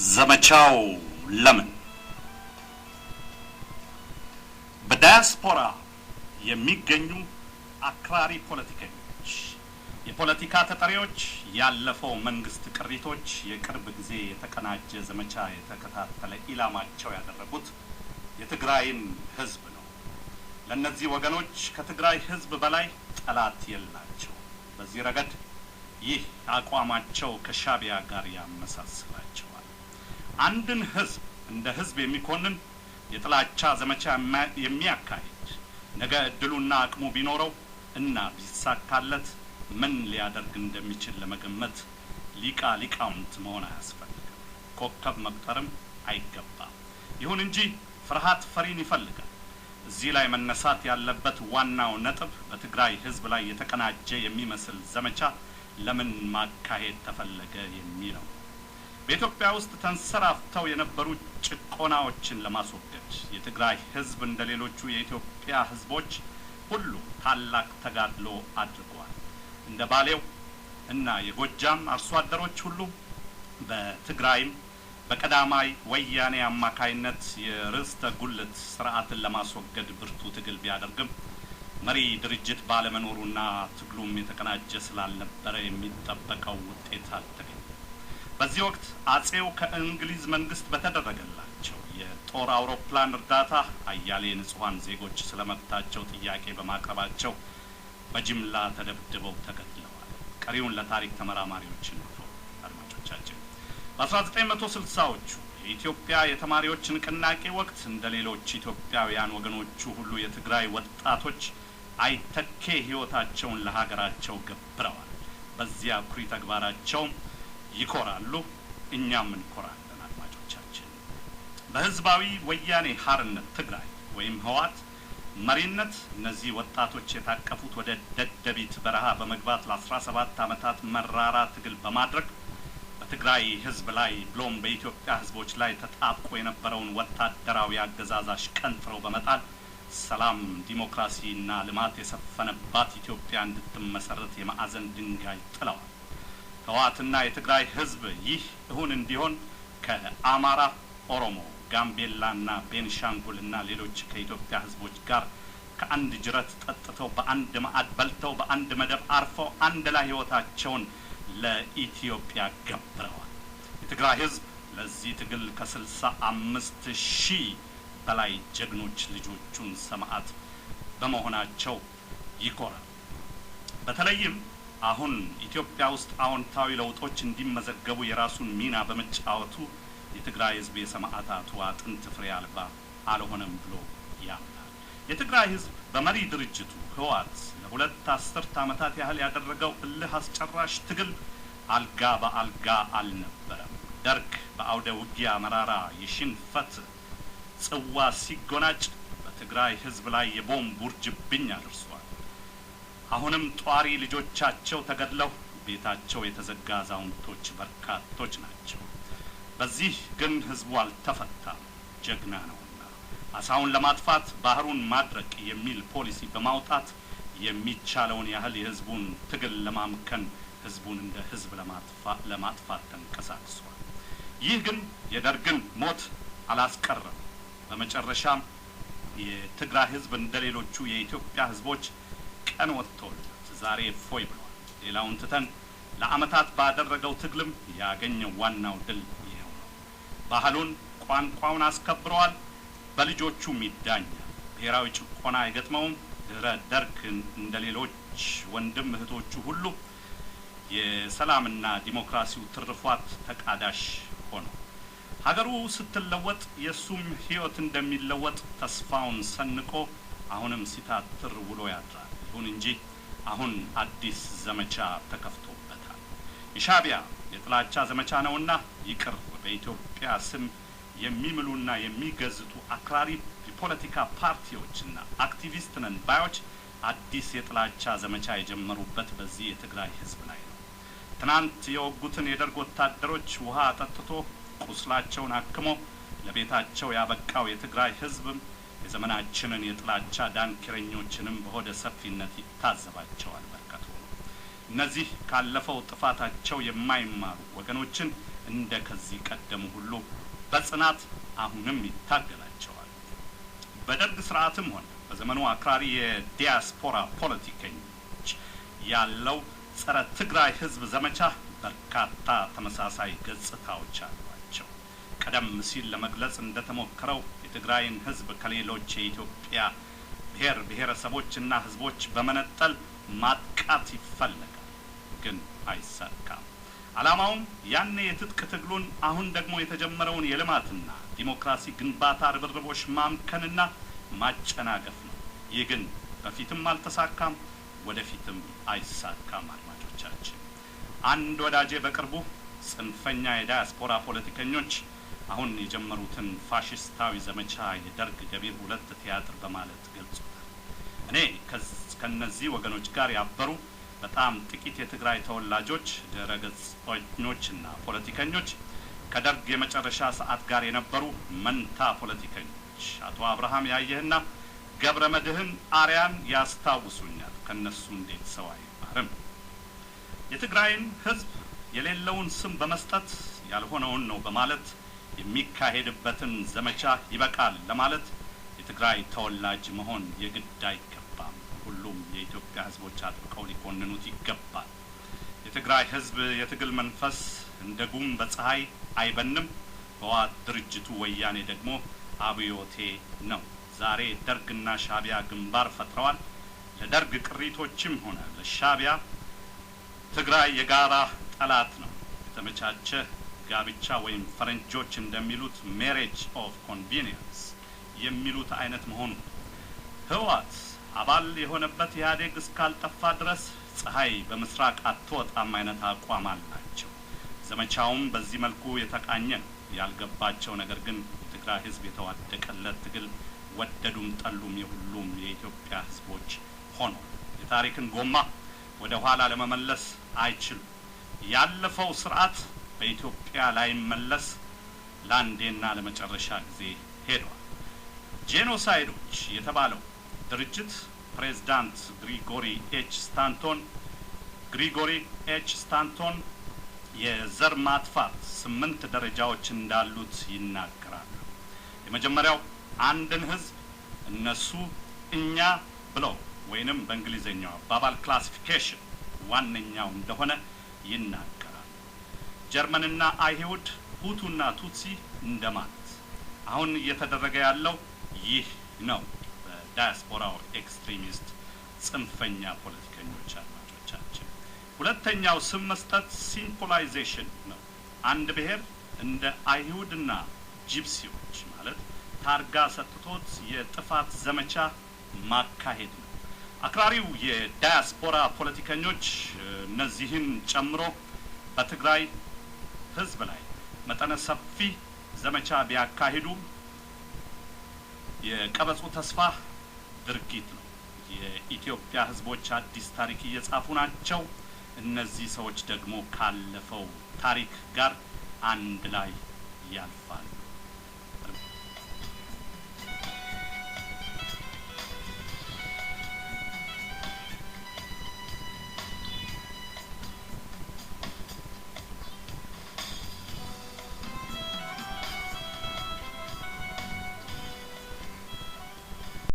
ዘመቻው ለምን? በዳያስፖራ የሚገኙ አክራሪ ፖለቲከኞች፣ የፖለቲካ ተጠሪዎች፣ ያለፈው መንግስት ቅሪቶች የቅርብ ጊዜ የተቀናጀ ዘመቻ የተከታተለ ኢላማቸው ያደረጉት የትግራይን ህዝብ ነው። ለእነዚህ ወገኖች ከትግራይ ህዝብ በላይ ጠላት የላቸው። በዚህ ረገድ ይህ አቋማቸው ከሻዕቢያ ጋር ያመሳስላቸዋል። አንድን ህዝብ እንደ ህዝብ የሚኮንን፣ የጥላቻ ዘመቻ የሚያካሂድ ነገ እድሉና አቅሙ ቢኖረው እና ቢሳካለት ምን ሊያደርግ እንደሚችል ለመገመት ሊቃ ሊቃውንት መሆን አያስፈልግም። ኮከብ መቁጠርም አይገባም። ይሁን እንጂ ፍርሃት ፈሪን ይፈልጋል። እዚህ ላይ መነሳት ያለበት ዋናው ነጥብ በትግራይ ህዝብ ላይ የተቀናጀ የሚመስል ዘመቻ ለምን ማካሄድ ተፈለገ የሚለው። በኢትዮጵያ ውስጥ ተንሰራፍተው የነበሩ ጭቆናዎችን ለማስወገድ የትግራይ ህዝብ እንደ ሌሎቹ የኢትዮጵያ ህዝቦች ሁሉ ታላቅ ተጋድሎ አድርጓል። እንደ ባሌው እና የጎጃም አርሶ አደሮች ሁሉ በትግራይም በቀዳማይ ወያኔ አማካይነት የርስተ ጉልት ስርዓትን ለማስወገድ ብርቱ ትግል ቢያደርግም መሪ ድርጅት ባለመኖሩና ትግሉም የተቀናጀ ስላልነበረ የሚጠበቀው ውጤት አልተገኘም። በዚህ ወቅት አጼው ከእንግሊዝ መንግስት በተደረገላቸው የጦር አውሮፕላን እርዳታ አያሌ ንጹሐን ዜጎች ስለ መብታቸው ጥያቄ በማቅረባቸው በጅምላ ተደብድበው ተገድለዋል። ቀሪውን ለታሪክ ተመራማሪዎች እንተው። አድማጮቻችን፣ በ1960ዎቹ የኢትዮጵያ የተማሪዎች ንቅናቄ ወቅት እንደ ሌሎች ኢትዮጵያውያን ወገኖቹ ሁሉ የትግራይ ወጣቶች አይተኬ ህይወታቸውን ለሀገራቸው ገብረዋል። በዚያ ኩሪ ተግባራቸውም ይኮራሉ፣ እኛም እንኮራለን። አድማጮቻችን፣ በህዝባዊ ወያኔ ሀርነት ትግራይ ወይም ህወሓት መሪነት እነዚህ ወጣቶች የታቀፉት ወደ ደደቢት በረሃ በመግባት ለ17 ዓመታት መራራ ትግል በማድረግ በትግራይ ህዝብ ላይ ብሎም በኢትዮጵያ ህዝቦች ላይ ተጣብቆ የነበረውን ወታደራዊ አገዛዝ አሽቀንጥረው በመጣል ሰላም፣ ዲሞክራሲና ልማት የሰፈነባት ኢትዮጵያ እንድትመሰረት የማዕዘን ድንጋይ ጥለዋል። ህወሓትና የትግራይ ህዝብ ይህ እውን እንዲሆን ከአማራ፣ ኦሮሞ፣ ጋምቤላና ቤንሻንጉልና ሌሎች ከኢትዮጵያ ህዝቦች ጋር ከአንድ ጅረት ጠጥተው፣ በአንድ ማዕድ በልተው፣ በአንድ መደብ አርፈው አንድ ላይ ህይወታቸውን ለኢትዮጵያ ገብረዋል። የትግራይ ህዝብ ለዚህ ትግል ከ65,000 በላይ ጀግኖች ልጆቹን ሰማዕት በመሆናቸው ይኮራል። በተለይም አሁን ኢትዮጵያ ውስጥ አዎንታዊ ለውጦች እንዲመዘገቡ የራሱን ሚና በመጫወቱ የትግራይ ህዝብ የሰማዕታቱ አጥንት ፍሬ አልባ አልሆነም ብሎ ያምናል። የትግራይ ህዝብ በመሪ ድርጅቱ ህወሓት ለ2 አስርት ዓመታት ያህል ያደረገው እልህ አስጨራሽ ትግል አልጋ በአልጋ አልነበረም። ደርግ በአውደ ውጊያ መራራ የሽንፈት ጽዋ ሲጎናጭ በትግራይ ህዝብ ላይ የቦምብ ውርጅብኝ አድርሷል። አሁንም ጧሪ ልጆቻቸው ተገድለው ቤታቸው የተዘጋ አዛውንቶች በርካቶች ናቸው። በዚህ ግን ህዝቡ አልተፈታም፣ ጀግና ነውና። አሳውን ለማጥፋት ባህሩን ማድረቅ የሚል ፖሊሲ በማውጣት የሚቻለውን ያህል የህዝቡን ትግል ለማምከን፣ ህዝቡን እንደ ህዝብ ለማጥፋት ተንቀሳቅሷል። ይህ ግን የደርግን ሞት አላስቀረም። በመጨረሻም የትግራይ ህዝብ እንደ ሌሎቹ የኢትዮጵያ ህዝቦች ቀን ወጥቶለት ዛሬ እፎይ ብሏል። ሌላውን ትተን ለአመታት ባደረገው ትግልም ያገኘው ዋናው ድል ይኸው ነው። ባህሉን፣ ቋንቋውን አስከብረዋል። በልጆቹም ይዳኛል። ብሔራዊ ጭቆና አይገጥመውም። ድህረ ደርግ እንደ ሌሎች ወንድም እህቶቹ ሁሉ የሰላምና ዲሞክራሲው ትርፏት ተቃዳሽ ሆኗል። ሀገሩ ስትለወጥ የእሱም ህይወት እንደሚለወጥ ተስፋውን ሰንቆ አሁንም ሲታትር ውሎ ያድራል። ይሁን እንጂ አሁን አዲስ ዘመቻ ተከፍቶበታል። የሻዕቢያ የጥላቻ ዘመቻ ነውና ይቅር በኢትዮጵያ ስም የሚምሉና የሚገዝቱ አክራሪ የፖለቲካ ፓርቲዎችና አክቲቪስት ነን ባዮች አዲስ የጥላቻ ዘመቻ የጀመሩበት በዚህ የትግራይ ህዝብ ላይ ነው። ትናንት የወጉትን የደርግ ወታደሮች ውሃ አጠጥቶ፣ ቁስላቸውን አክሞ ለቤታቸው ያበቃው የትግራይ ህዝብም የዘመናችንን የጥላቻ ዳንኪረኞችንም በሆደ ሰፊነት ይታዘባቸዋል። በርከት ሆኖ እነዚህ ካለፈው ጥፋታቸው የማይማሩ ወገኖችን እንደ ከዚህ ቀደሙ ሁሉ በጽናት አሁንም ይታገላቸዋል። በደርግ ስርዓትም ሆነ በዘመኑ አክራሪ የዲያስፖራ ፖለቲከኞች ያለው ጸረ ትግራይ ህዝብ ዘመቻ በርካታ ተመሳሳይ ገጽታዎች አሏቸው። ቀደም ሲል ለመግለጽ እንደተሞከረው የትግራይን ህዝብ ከሌሎች የኢትዮጵያ ብሔር ብሔረሰቦችና ህዝቦች በመነጠል ማጥቃት ይፈለጋል፣ ግን አይሳካም። ዓላማውም ያኔ የትጥቅ ትግሉን አሁን ደግሞ የተጀመረውን የልማትና ዲሞክራሲ ግንባታ ርብርቦች ማምከንና ማጨናገፍ ነው። ይህ ግን በፊትም አልተሳካም፣ ወደፊትም አይሳካም። አድማጮቻችን፣ አንድ ወዳጄ በቅርቡ ጽንፈኛ የዳያስፖራ ፖለቲከኞች አሁን የጀመሩትን ፋሽስታዊ ዘመቻ የደርግ ገቢር ሁለት ቲያትር በማለት ገልጾታል። እኔ ከነዚህ ወገኖች ጋር ያበሩ በጣም ጥቂት የትግራይ ተወላጆች ድረገጸኞችና ፖለቲከኞች ከደርግ የመጨረሻ ሰዓት ጋር የነበሩ መንታ ፖለቲከኞች አቶ አብርሃም ያየህና ገብረ መድህን አርያን ያስታውሱኛል። ከነሱ እንዴት ሰው አይማርም? የትግራይን ህዝብ የሌለውን ስም በመስጠት ያልሆነውን ነው በማለት የሚካሄድበትን ዘመቻ ይበቃል ለማለት የትግራይ ተወላጅ መሆን የግድ አይገባም። ሁሉም የኢትዮጵያ ህዝቦች አጥብቀው ሊኮንኑት ይገባል። የትግራይ ህዝብ የትግል መንፈስ እንደ ጉም በፀሐይ አይበንም። ህወሓት ድርጅቱ ወያኔ ደግሞ አብዮቴ ነው። ዛሬ ደርግና ሻቢያ ግንባር ፈጥረዋል። ለደርግ ቅሪቶችም ሆነ ለሻቢያ ትግራይ የጋራ ጠላት ነው። የተመቻቸ ጋብቻ ወይም ፈረንጆች እንደሚሉት marriage of convenience የሚሉት አይነት መሆኑ ነው። ህወሓት አባል የሆነበት ኢህአዴግ እስካልጠፋ ድረስ ፀሐይ በምስራቅ አትወጣም አይነት አቋም አላቸው። ዘመቻውም በዚህ መልኩ የተቃኘ ነው። ያልገባቸው ነገር ግን የትግራይ ህዝብ የተዋደቀለት ትግል ወደዱም ጠሉም የሁሉም የኢትዮጵያ ህዝቦች ሆኗል። የታሪክን ጎማ ወደ ኋላ ለመመለስ አይችሉም። ያለፈው ስርዓት በኢትዮጵያ ላይመለስ ለአንዴና ለመጨረሻ ጊዜ ሄዷል። Genocide Watch የተባለው ድርጅት ፕሬዝዳንት ግሪጎሪ ኤች ስታንቶን የዘር ማጥፋት ስምንት ደረጃዎች እንዳሉት ይናገራሉ። የመጀመሪያው አንድን ህዝብ እነሱ እኛ ብለው ወይንም በእንግሊዝኛው አባባል classification ዋነኛው እንደሆነ ይናገራሉ። ጀርመንና አይሁድ፣ ሁቱና ቱትሲ እንደማለት። አሁን እየተደረገ ያለው ይህ ነው። በዳያስፖራው extremist ጽንፈኛ ፖለቲከኞች። አድማጮቻችን፣ ሁለተኛው ስም መስጠት symbolization ነው። አንድ ብሔር እንደ አይሁድና ጂፕሲዎች ማለት ታርጋ ሰጥቶት የጥፋት ዘመቻ ማካሄድ ነው። አክራሪው የዳያስፖራ ፖለቲከኞች እነዚህን ጨምሮ በትግራይ ህዝብ ላይ መጠነ ሰፊ ዘመቻ ቢያካሂዱ የቀበጹ ተስፋ ድርጊት ነው። የኢትዮጵያ ህዝቦች አዲስ ታሪክ እየጻፉ ናቸው። እነዚህ ሰዎች ደግሞ ካለፈው ታሪክ ጋር አንድ ላይ ያልፋሉ።